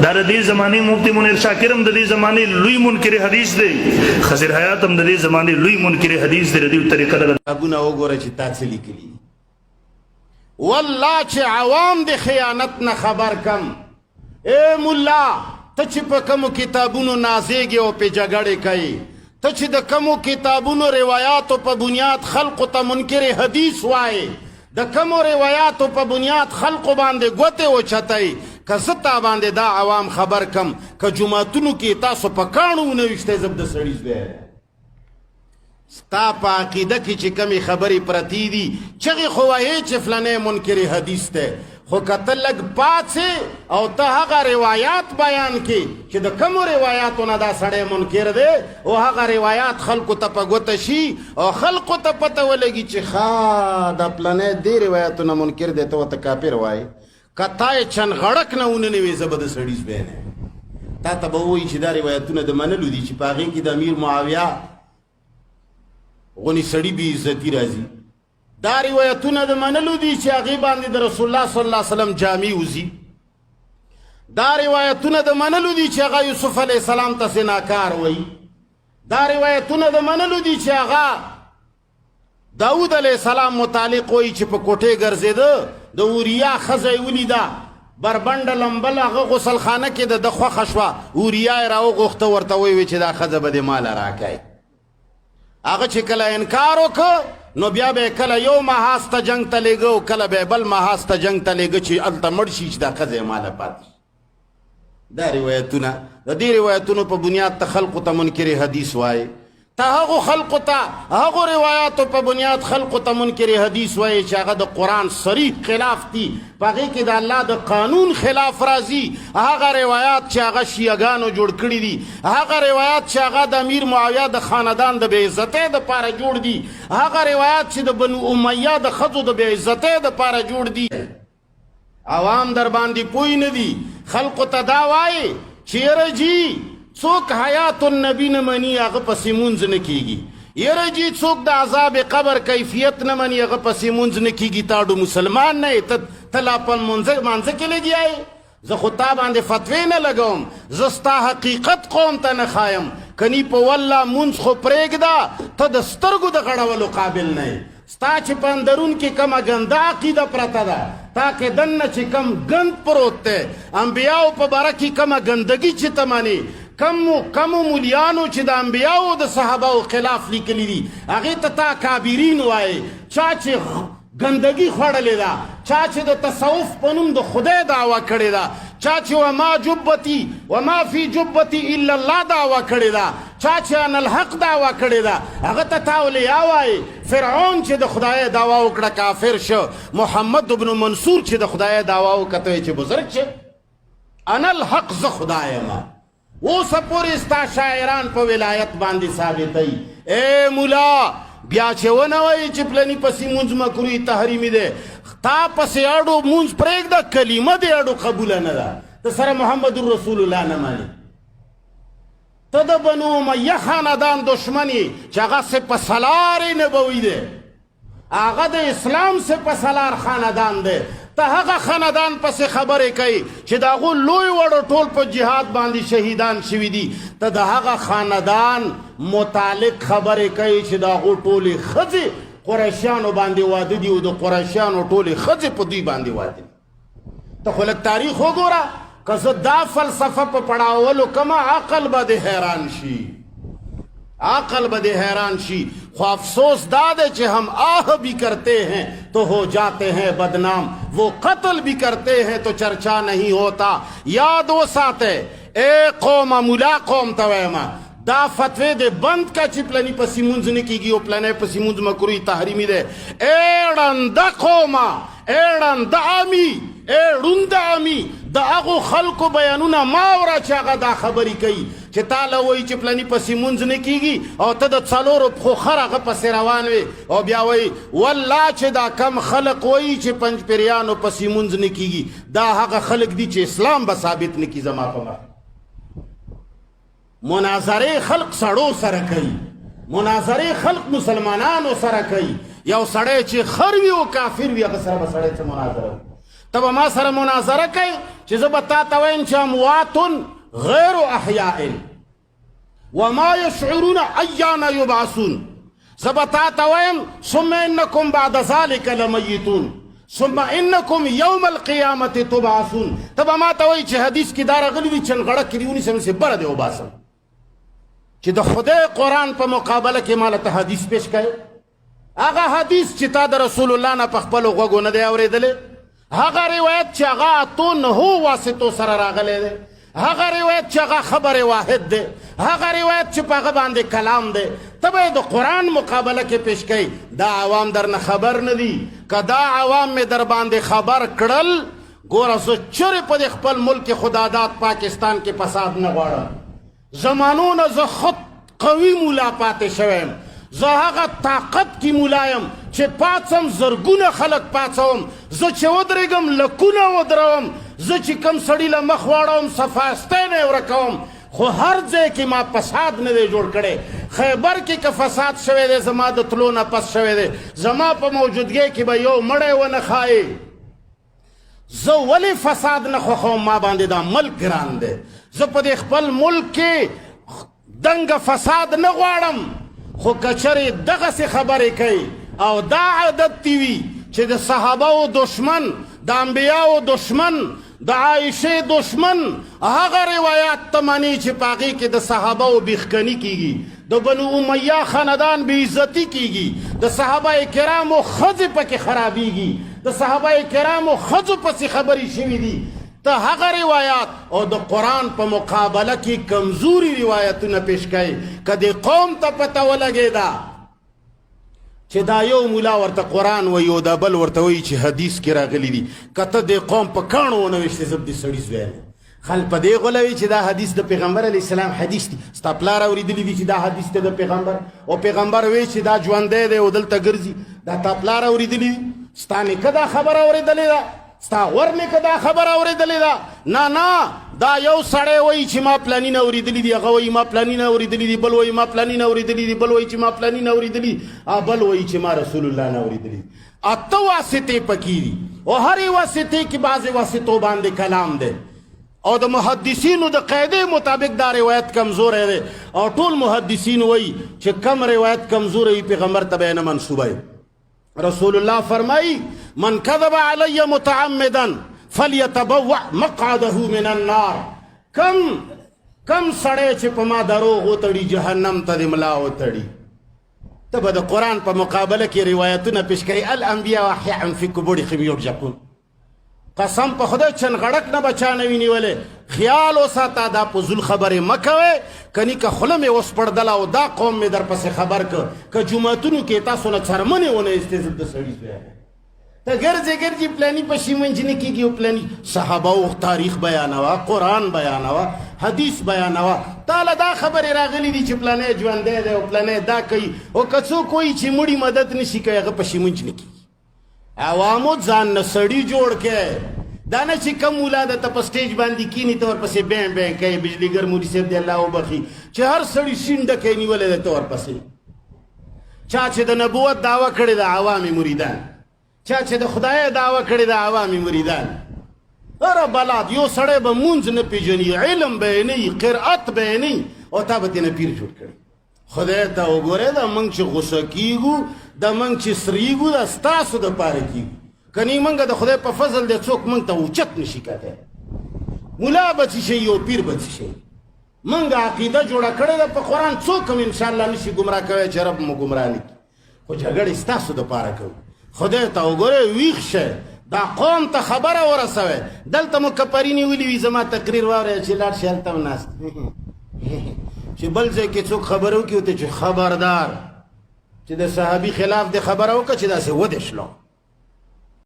دا د دې زمانه مفتی منیر شاکر هم د دې زمانه لوی منکر حدیث دی، خضر حیات هم د دې زمانه لوی منکر حدیث دی. د دې طریقه ده. کتابونه وګوره چې تا څه لیکلي. والله چې عوام د خیانت نه خبر کم. اے مولا، ته چې په کومو کتابونو نازېږې او پې جګړې کوي، ته چې د کومو کتابونو روایاتو په بنیاد خلقو ته منکر حدیث وایې، د کومو روایاتو په بنیاد خلقو باندې ګوتې وچتئ، که زه تا باندې دا عوام خبر کم، که جوماتونو کې تاسو په کاڼو ونه ویشتی، زه به د سړي زوی یم. ستا په عقیده کې چې کمې خبرې پرتې دي، چغې خو وهې چې فلانی منکر حدیث دی، خو که ته لږ پاڅې او ته هغه روایات بیان کې چې د کومو روایاتو نه دا سړی منکر دی، او هغه روایات خلکو ته په ګوته شي او خلکو ته پته ولګي چې ښه دا پلانی دې روایاتو نه منکر دی، ته ورته کافر وایې. که تا یې چنغړک نه ونه نیوې، زه به د سړي زوی نه یم. تا ته به ووایي چې دا روایتونه د منلو دي چې په هغې کې د امیر معاویه غونې سړي بې عزتي راځي، دا روایتونه د منلو دي چې هغې باندې د رسول الله صلی الله علیه وسلم جامې وځي، دا روایتونه د منلو دي چې هغه یوسف علیه السلام ته زناکار وایي، دا روایتونه د منلو دي چې هغه داود علیه السلام متعلق وایي چې په کوټې ګرځېده، د اوریا ښځه یې ولیده بربنډه لمبل، هغه غسلخانه کې د ده خوښه شوه، اوریا یې راوغوښته، ورته ویې چې دا ښځه به دې ماله راکوې. هغه چې کله انکار وکړ، نو بیا به کله یو محاذ ته جنګ ته لېږه او کله به بل محاذ ته جنګ ته لېږه چې هلته مړ شي چې دا ښځه یې ماله پاتې شي. دا روایتونه، د دې روایتونو په بنیاد ته خلقو ته منکر حدیث وایې، ته هغو خلقو ته هغو روایاتو په بنیاد خلقو ته منکر حدیث وایې چې هغه د قرآن صریح خلاف دي، په هغې کې د الله د قانون خلاف راځي. هغه روایات چې هغه شیعهګانو جوړ کړي دي، هغه روایات چې هغه د امیر معاویه د خاندان د بې عزتۍ دپاره جوړ دي، هغه روایات چې د بنو امیه د ښځو د بې عزتۍ دپاره جوړ دي، عوام در باندې پوی نه دي. خلقو ته دا وایي چې یره جي، څوک حیات النبي نه مني هغه پسې مونځ نه کیږي، یره جي، څوک د عذاب قبر کیفیت نه مني هغه پسې مونځ نه کیږي. تا ډو مسلمان نه یې، ته لا په مونځ کې لګیا یې. زه خو تا باندې فتوی نه لګوم، زه ستا حقیقت قوم ته نه ښایم. کني په والله مونځ خو پرېږده، ته د سترګو د غړولو قابل نه یې. ستا چې په اندرون کې کومه ګنده عقیده پرته ده، تا کې دننه چې کوم ګند پروت دی، انبیاو په باره کې کومه ګندګي چې ته منې، کومو مولیانو چې د انبیاو د صحابهو خلاف لیکلي دي هغې ته تا کابرین وایې، چا چې ګندګي خوړلې ده، چا چې د تصوف په نوم د خدای دعوه کړې ده، چا چې وما جبتي وما فی جبتي الا الله دعوه کړې ده، چا چې ان الحق دعوه کړې ده، هغه ته تا اولیا وایې. فرعون چې د خدای دعوه وکړه کافر شو، محمد ابن منصور چې د خدای دعوه وکړه ته چې بزرګ شې. انا الحق، زه خدای یم. اوسه پورې ستا شاعران په ولایت باندې ثابتوي. ای مولا، بیا چې ونه وایي چې پلني پسې مونځ مکروه تحریمي دی، تا پسې اړو مونځ پرېږده، کلمه دې اړو قبوله نه ده، ته سره محمد رسول الله نه مانې، ته د بنو امیه خاندان دشمن یې چې هغه سپه سلار نبوي دی، هغه د اسلام سپه سلار خاندان دی، ته هغه خاندان پسې خبرې کوي چې د هغو لوی وړو ټول په جهاد باندې شهیدان شوي دي، ته د هغه خاندان متعلق خبرې کوي چې د هغو ټولې ښځې قریشیانو باندې واده دي او د قریشیانو ټولې ښځې په دوی باندې واده دي. ته خو لږ تاریخ وګوره. که زه دا فلسفه په پړاولو کومه، عقل به دې حیران شي، عقل به دې حیران شي. خو افسوس دا دی چې هم آه بھی کرتے ہیں تو ہو جاتے ہیں بدنام، وہ قتل بھی کرتے ہیں تو چرچا نہیں ہوتا. یاد وساته اے قومه، مولا قوم ته وایم، دا فتوی دې بند کا چې پلني پسې مونځ نه کېږي او پلنی پسې مونځ مکروه تحریمي دی. ای ړنده قومه، ای ړنده عامي، ای ړوند عامي، د هغو خلکو بیانونه ما اوره چې هغه دا خبرې کوي چې تا له وایي چې پلني پسې مونځ نه کېږي او ته د څلورو پښو خر هغه پسې روان وې، او بیا وایي والله چې دا کم خلک وایي چې پنج پیریانو پسې مونځ نه کېږي، دا هغه خلک دي چې اسلام به ثابت نه کړي. زما په مخ مناظره خلق سړو سره کوي، مناظره خلق مسلمانانو سره کوي. یو سړی چې خر وي او کافر وي، هغه سره به سړی څه مناظره وکړي؟ ته به ما سره مناظره کوي چې زه به تا ته وایم چې اموات غیر احیاء وما يشعرون ایان یبعثون. زه به تا ته وایم ثم انکم بعد ذلک لمیتون ثم انکم یوم القیامت تبعثون. ته به ما ته وایي چې حدیث کې دا راغلي دي، چنغړه کې دې ونیسم چې بره دې وباسم، چې د خدای قرآن په مقابله کې ماله ته حدیث پیش کړې. هغه حدیث چې تا د رسول الله نه په خپلو غوږو نه دی اورېدلی، هغه روایت چې هغه اتو نهو واسطو سره راغلی دی، هغه روایت چې هغه خبر واحد دی، هغه روایت چې په هغه باندې کلام دی، ته به د قرآن مقابله کې پیش کوي. دا عوام درنه خبر نه دي. که دا عوام مې در باندې خبر کړل، ګوره زه چېرې په دې خپل ملک خداداد پاکستان کې فساد نه غواړم. زمانو نه زه ښه قوي مولا پاتې شوی یم، زه هغه طاقت کې مولا یم چې پاڅم زرګونه خلک پاڅوم، زه چې ودرېږم لکونه ودروم، زه چې کم سړي له مخ واړوم صفاستی نه یې ورکوم. خو هر ځای کې ما فساد نه دی جوړ کړی. خیبر کې که فساد شوی دی زما د تلو نه پس شوی دی، زما په موجودګۍ کې به یو مړی ونه ښایي. زه ولې فساد نه خوښوم؟ ما باندې دا ملک ګران دی، زه په دې خپل ملک کې دنګ فساد نه غواړم. خو که چېرې دغسې خبرې کوي او دا عادت دې وي چې د صحابهو دشمن، د انبیاو دشمن، د عایشې دشمن، هغه روایات ته مني چې په هغې کې د صحابهو بېخکني کېږي، د بنو امیه خاندان بې عزتي کېږي، د صحابه کرامو ښځې پکې خرابېږي، د صحابه کرامو ښځو پسې خبرې شوي دي، ته هغه روایات او د قرآن په مقابله کې کمزوري روایتونه پیش کوي. که دې قوم ته پته ولګېده چې دا یو مولا ورته قرآن وایي او دا بل ورته وایي چې حدیث کې راغلي دي، که ته دې قوم په کاڼو ونه ویشتې، زه به دې سړي زوی نه. خلک په دې غولوي چې دا حدیث د پیغمبر علیه السلام حدیث دی، ستا پلار اورېدلي دي چې دا حدیث دی د پیغمبر، او پیغمبر وایي چې دا ژوندی دی او دلته ګرځي، دا تا پلار اورېدلي دي، ستا نیکه دا خبره اورېدلې ده، ستا غور نیکه دا خبره اورېدلې ده. نه نه، دا یو سړی وایي چې ما پلاني نه اورېدلي دي، هغه وایي ما پلاني نه اورېدلي دي، بل وایي ما پلاني نه اورېدلي دي، بل وایي چې ما پلاني نه اورېدلي، بل وایي چې ما رسول الله نه اورېدلي. اته واسطې پکې دي، او هرې واسطې کې بعضې واسطو باندې کلام دی، او د محدثینو د قاعدې مطابق دا روایت کمزوری دی، او ټول محدثین وایي چې کم روایت کمزوری وي پیغمبر ته به یې نه منسوبوي. رسول الله فرمایي من کذب علی متعمدا فلیتبوع مقعده من النار. کم کم سړی چې په ما دروغ وتړي جهنم ته دې ملا وتړي. ته به د قرآن په مقابله کې روایتونه پیش کوي، الانبیاء احیاء فی قبورهم یرزقون. قسم په خدای چنغړک نه بچا نه وي نیولی. خیال وساته، دا فضول خبرې مه کوئ، کني که خوله مې وسپړدله او دا قوم مې درپسې خبر که، که جوماتونو کې تاسو نه څرمنې ونه ایستې، زه د سړي زوی یم. ته ګرځې ګرځې پلاني په شیمنج نه کېږي او پلاني صحابه او تاریخ بیانوه، قرآن بیانوه، حدیث بیانوه. تا له دا خبرې راغلي دي چې پلانی ژوندی دی او پلانی دا کوي، او که څوک وایي چې مړي مدد نشي کوي، هغه په شیمنج نه کېږي. عوامو ځان نه سړي جوړ کړي، دا نه چې کم مولا د ته په سټیج باندې کینی ته ورپسې بین بین کوي. بجلیګر مولوي صاحب دې الله وبخښي چې هر سړي شین ډکی نیولی دی ته ورپسې. چا چې د نبوت دعوه کړې ده عوامي مریدان، چا چې د خدای دعوه کړې ده عوامي مریدان. هره بلاد یو سړی به مونځ نه پېژني، علم به یې نه وي، قرأت به یې نه وي، او تا به ترې نه پیر جوړ کړي. خدای ته وګوره، دا موږ چې غوسه کیږو، دا موږ چې سریږو، دا ستاسو دپاره کیږو. کني موږ د خدای په فضل دی څوک موږ ته اوچت نشي کتی. ملا به څه شي او پیر به څه شي. موږ عقیده جوړه کړې ده په قرآن، څوک هم انشاءالله نشي ګمراه کوی چې رب مو ګمراه نه کړي. خو جګړې ستاسو دپاره کوو. خدای ته وګوره، ویښ شئ، دا قوم ته خبره ورسوئ. دلته مو کپري نیولي وي، زما تقریر واورئ چې لاړ شئ هلته هم ناست چې بل ځای کې څوک خبره وکړي ورته چې خبردار چې د صحابي خلاف دې خبره وکړه چې داسې ودې شلو.